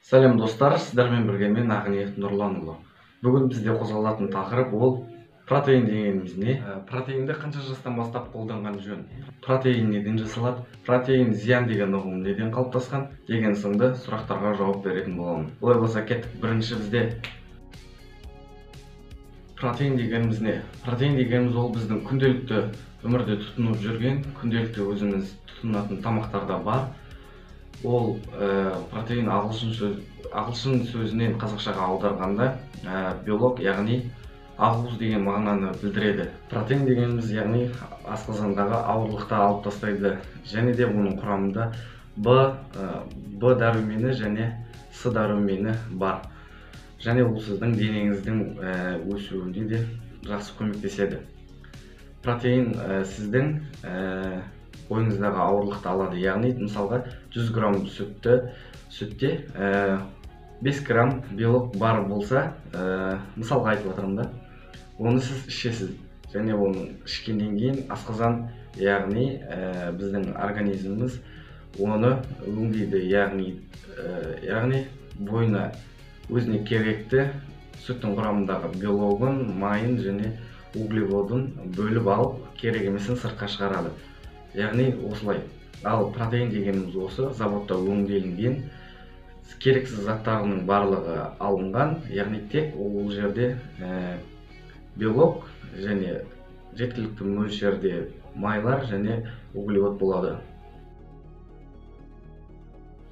Сәлем достар, сіздермен бірге мен Ағниев Нұрланұлы. Бүгін бізде қозғалатын тақырып ол протеин дегеніміз не? Протеинді қанша жастан бастап қолданған жөн? Протеин неден жасалады? Протеин зиян деген ұғым неден қалыптасқан? Деген сынды сұрақтарға жауап беретін боламын. Олай болса кеттік. Бірінші бізде протеин дегеніміз не? Протеин дегеніміз ол біздің күнделікті өмірде тұтынып жүрген, күнделікті өзіміз тұтынатын тамақтарда бар. Ол протеин ағылшын сөзінен қазақшаға аударғанда белок, яғни ақуыз деген мағынаны білдіреді. Протеин дегеніміз яғни асқазандағы ауырлықты алып тастайды, және де оның құрамында Б дәрумені және С дәрумені бар. Және ол сіздің денеңіздің өсуіне де жақсы көмектеседі. Протеин сіздің бойыңыздағы ауырлықты алады, яғни мысалға 100 грамм сүтте 5 грамм белок бар болса, мысалға айтып отырмын да, оны сіз ішесіз. Және оны ішкеннен кейін асқазан, яғни біздің организміміз оны өңдейді, яғни бойына өзіне керекті сүттің құрамындағы белогын, майын және углеводын бөліп алып, керек емесін сыртқа шығарады. Яғни осылай. Ал протеин дегеніміз осы заводта өңделінген керексіз заттарының барлығы алынған, яғни тек ол жерде белок және жеткілікті мөлшерде майлар және углевод болады.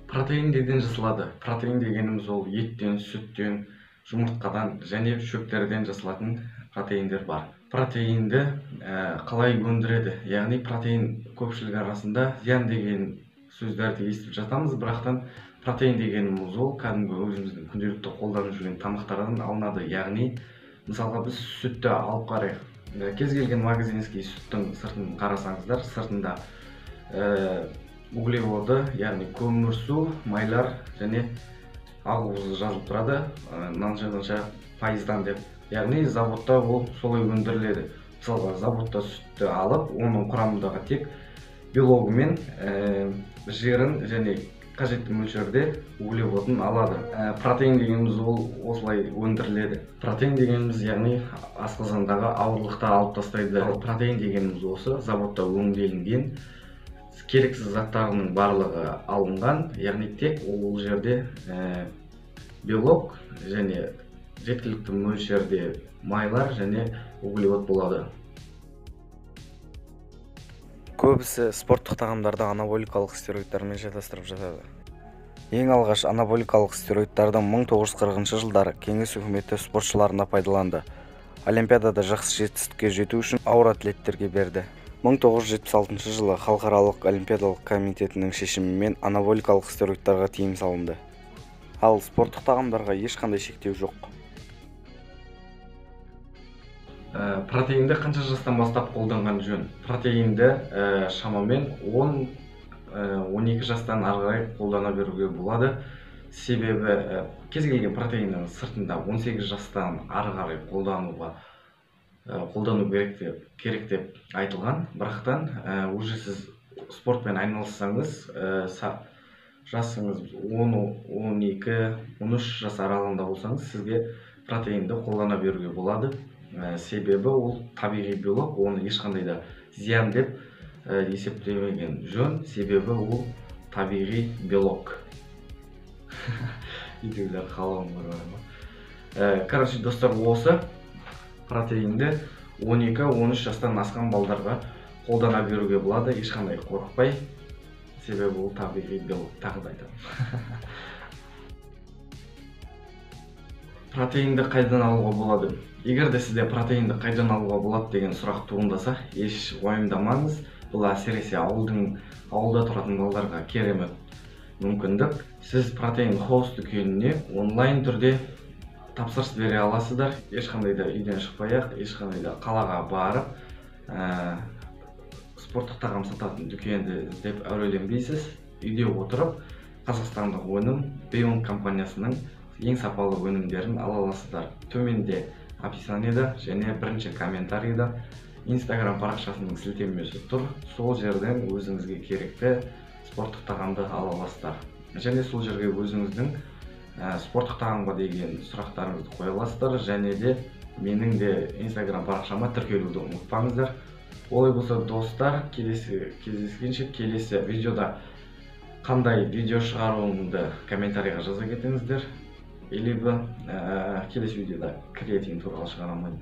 Протеин неден жасалады? Протеин дегеніміз ол еттен, сүттен, жұмыртқадан және шөптерден жасалатын протеиндер бар. Протеинді қалай өндіреді? Яғни протеин көпшілік арасында зиян деген сөздерді естіп жатамыз, бірақтан протеин дегеніміз ол кәдімгі өзіміздің күнделікті қолданып жүрген тамақтардан алынады. Яғни мысалға біз сүтті алып қарайық. Кез келген магазинский сүттің сыртын қарасаңыздар, сыртында углеводы, яғни көмірсу, майлар және ақуызы жазылып тұрады, мынанша пайыздан деп. Яғни заводта ол солай өндіріледі. Мысалға заводта сүтті алып, оның құрамындағы тек белогы мен жирын және қажетті мөлшерде углеводын алады. Протеин дегеніміз ол осылай өндіріледі. Протеин дегеніміз яғни асқазандағы ауырлықты алып тастайды. Ал протеин дегеніміз осы заводта өңделінген керексіз заттарының барлығы алынған, яғни тек ол жерде белок және жеткілікті мөлшерде майлар және углевод болады. Көбісі спорттық тағамдарды анаболикалық стероидтармен шатастырып жатады. Ең алғаш анаболикалық стероидтарды 1940 жылдары Кеңес үкіметі спортшыларына пайдаланды. Олимпиадада жақсы жетістікке жету үшін ауыр атлеттерге берді. 1976 жылы Халықаралық олимпиадалық комитетінің шешімімен анаболикалық стероидтарға тыйым салынды. Ал спорттық тағамдарға ешқандай шектеу жоқ. Протеинді қанша жастан бастап қолданған жөн? Протеинді шамамен 10-12 жастан ары қарай қолдана беруге болады. Себебі кез келген протеиннің сыртында 18 жастан ары қарай қолдану керек деп айтылған. Бірақтан уже сіз спортпен айналыссаңыз, жасыңыз 10, 12, 13 жас аралығында болсаңыз, сізге протеинді қолдана беруге болады. Себебі ол табиғи белок, оны ешқандай да зиян деп есептемеген жөн, себебі ол табиғи белок. Үйдегілер қалауын көріп ма? Короче, достар, осы протеинді 12-13 жастан асқан балдарға қолдана беруге болады, ешқандай қорықпай, себебі ол табиғи белок, тағы да айтамын. Протеинді қайдан алуға болады? Егер де сізде протеинді қайдан алуға болады деген сұрақ туындаса, еш уайымдамаңыз. Бұл әсіресе ауылда тұратын балдарға керемет мүмкіндік. Сіз протеин хаус дүкеніне онлайн түрде тапсырыс бере аласыздар. Ешқандай да үйден шықпай-ақ, ешқандай да қалаға барып, спорттық тағам сататын дүкенді іздеп әуреленбейсіз. Үйде отырып, қазақстандық өнім Beyond компаниясының ең сапалы өнімдерін ала аласыздар. Төменде описаниеда және бірінші комментарийда Instagram парақшасының сілтемесі тұр. Сол жерден өзіңізге керекті спорттық тағамды ала аласыздар. Және сол жерге өзіңіздің Спорттық тағамға деген сұрақтарыңызды қоя аласыздар және де менің де Инстаграм парақшама тіркелуді ұмытпаңыздар. Олай болса, достар, келесі кездескенше. Келесі видеода қандай видео шығаруымды комментарийға жаза кетіңіздер. Либо келесі видеода креатин туралы шығарамын.